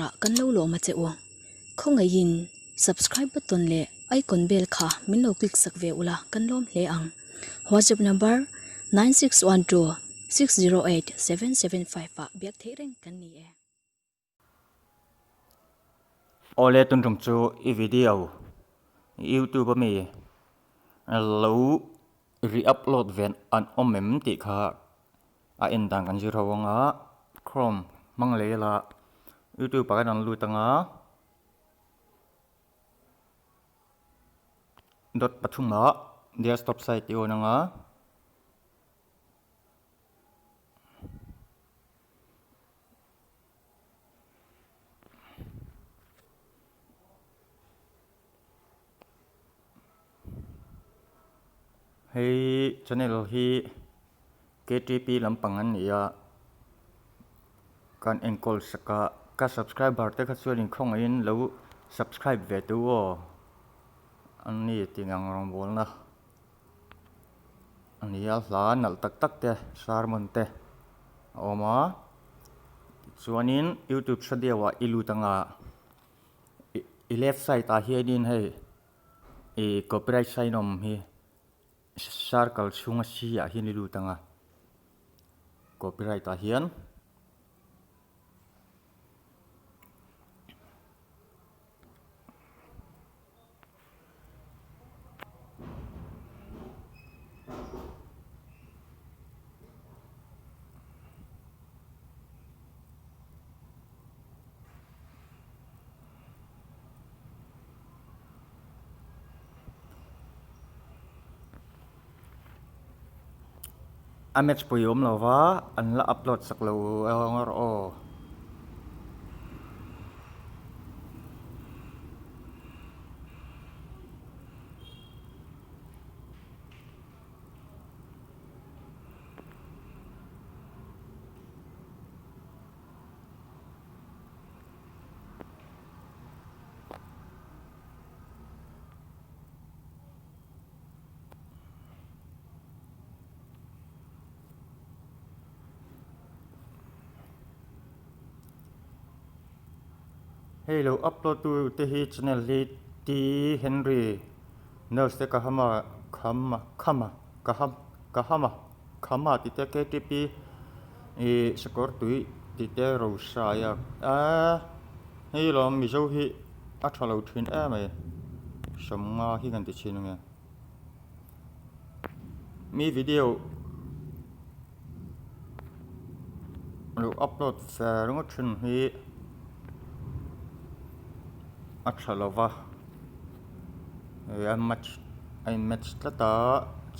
zarah kan lo lawm a che u. Khawngaihin subscribe button leh icon bell kha min lo click sak ve ula kan lawm hle ang. WhatsApp number 9612608775 ah biak theih reng kan ni e. Awle tun tum chu i video youtube ami lo re-upload ve an awm em tih kha a en dan kan zir ho anga chrome hmang leh ila youtube ah khan an lut anga dot pathum ah desktop site i on anga. Hei channel hi ktp lampang an ni a kan enkawl sak a ka subscriber te kha chuan inkhawngaihin lo subscribe ve teh u aw an ni tih ang rawngbawlna a ni a hla nalh tak tak te sermon te a awm a tichuanin youtube studio ah i lut anga i left side ah hianin hei ih copyright sign awm hi circle chhunga si ah hian i lut anga copyright ah hian. A match pui awm lo va an la upload sak lo ang erawh aw. Hei lo upload tu te hi channel hi T Henry nurse te kahama khama khama kaham kahama khama tih te ktp ih sakawr tui tih te rosaia aaa hei lawm mizo hi a tha lo thin em mai sawmnga hi kan ti thin ange mi video lo upload ve ringawt thin hi a tha lo va ih a match a in match tlat a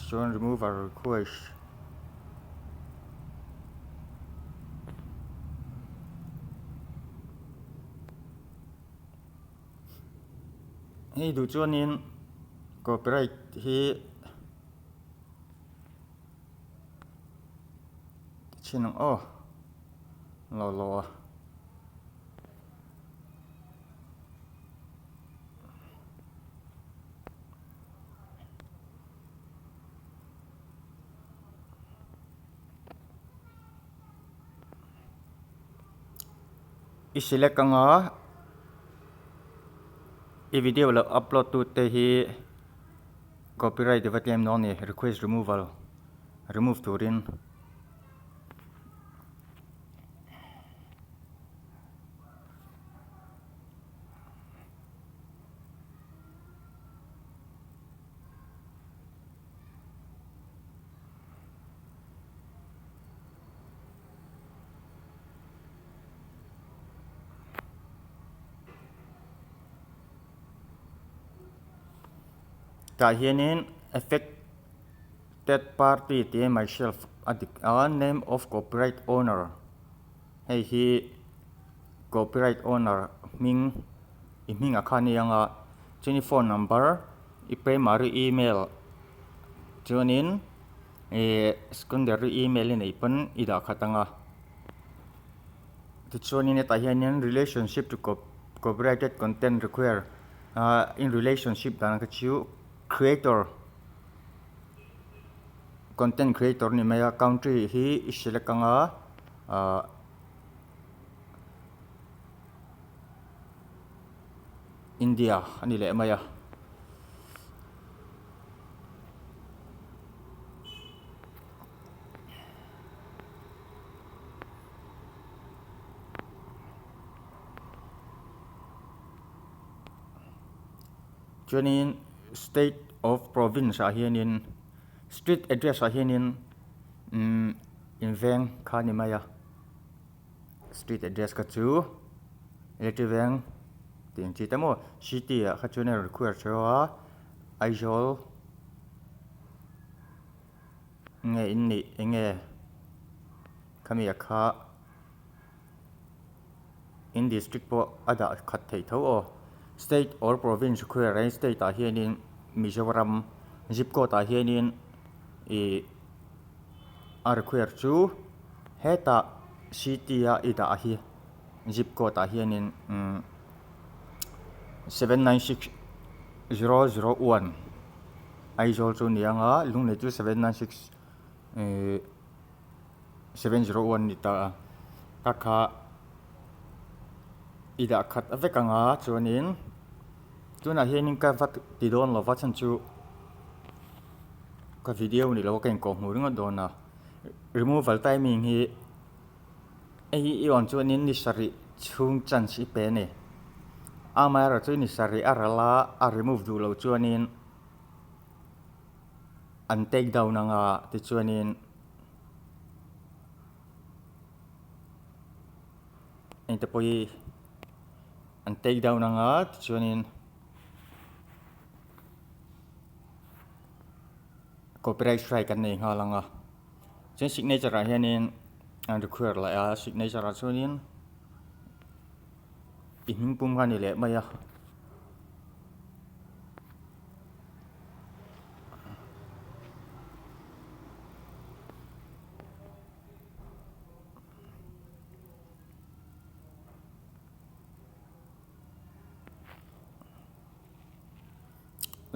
chuan remover request hei duh chuanin copyright hi. Chhin ang aw lo lo a. I select anga i video lo upload tu te hi copyright va tlem dawn a ni request removal remove turin. Tah hianin affected party tih myself a dik a name of copyright owner hei hi copyright owner hming i hmingah khan a eng a chuan i phone number i primary email chuanin ih secondary email i neih pawn i dah khat ang a tichuanin hetah hianin relationship to copyrighted content require. Ahh in relationship dan kha chu creator content creator ni mai a country hi i select anga ahh. India a ni leh mai a. Chuanin state of province ah hianin street address ah hianin umm inveng kha a ni mai a street address kha chu electric veng tih ang chi te maw city ah kha chuan a rawn require teuh a Aizawl nge in nih eng nge khami ah kha. In district pawh a dah khat theih tho aw. State or province require a state ah hianin Mizoram zip code ah hianin ih a require chu hetah city a i dah hi zip code ah hianin umm 796001 Aizawl chu ni anga Lunglei chu 796 ih. 701 ni ta a ka kha i dah khat vek ang a chuanin tunah hianin ka va ti dawn lo va chhan chu ka video ni lo a ka inkawh hmuh ringawt dawn a removal timing hi hei hi i on chuanin ni sarih chhung chance i pe a ni amaherawhchu ni sarih a ral a a remove duh loh chuanin an take down ang a tichuanin. Engte pawh hi an take down ang a tichuanin copyright strike an nei nghal ang a chuan signature ah hianin an require leh a signature ah chuanin i hming pum kha a ni leh mai a.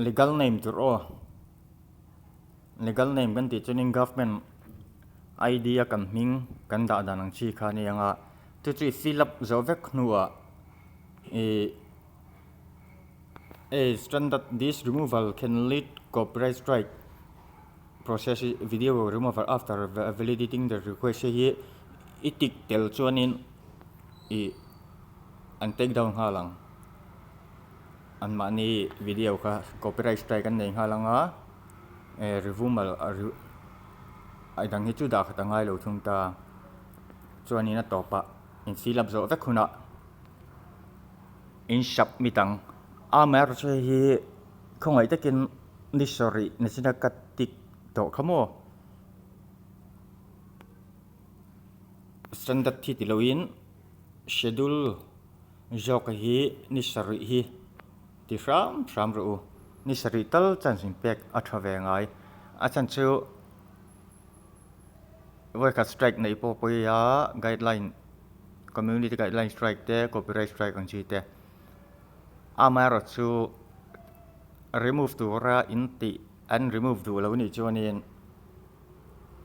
Legal name tur aw legal name kan tih chuanin government ID a kan hming kan dah dan ang chi kha a ni ang a chu chu i fill up zawh vek hnuah ih. A standard this removal can lead copyright strike process video removal after validating the request hei hi i tik tel chuanin ih an take down nghal ang anmahni video kha copyright strike an nei nghal ang a eh revumal a dang hi chu dah khat a ngai lo thung ta chuanin a tawpah in fill up zawh vek hunah. In submit ang. Amaherawhchu hei hi khawngaih takin ni sarih nachina ka tik tawh kha maw? Standard hi ti loin schedule zawk hi ni sarih hi ti hram hram rawh u. Ni sarih tal chance in pek a tha ve ngai. A chhan chu vawikhat strike neih pawh pawia guideline. Community guideline strike te, copyright strike ang chi te. Amaherawh chu remove tura in tih an remove duh lo nih chuanin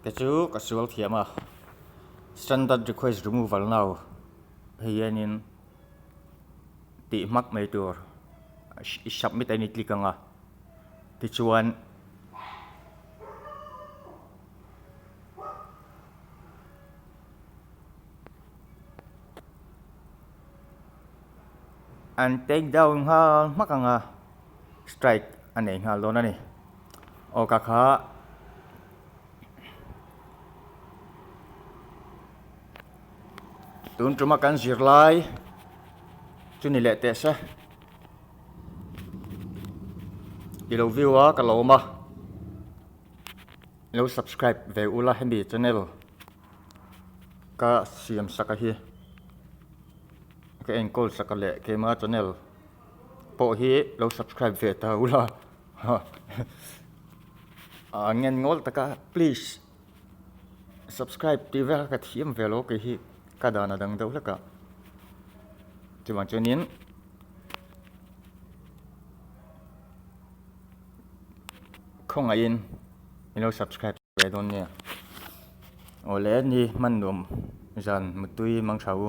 te chu ka sual thiam a. Standard request removal now hei hianin tih hmak mai tur i submit a in i click ang a tichuan. An take down nghal hmak ang a strike a nei nghal dawn a ni aw ka kha tun tuma kan zirlai chu ni leh teh se i lo view a ka lo awm a lo subscribe ve ula hemi channel. Ka siam sak a hi ka enkawl sak a leh keima channel pawh hi lo subscribe ve ta ula a ngen ngawl taka please subscribe tih vel kha ka thiam ve lo kei hi ka dan a dang deuh hlek a chuvang chuanin khawngaihin min lo subscribe. Ve dawn nia. Awle ni hman nuam zan mutui mang tha u.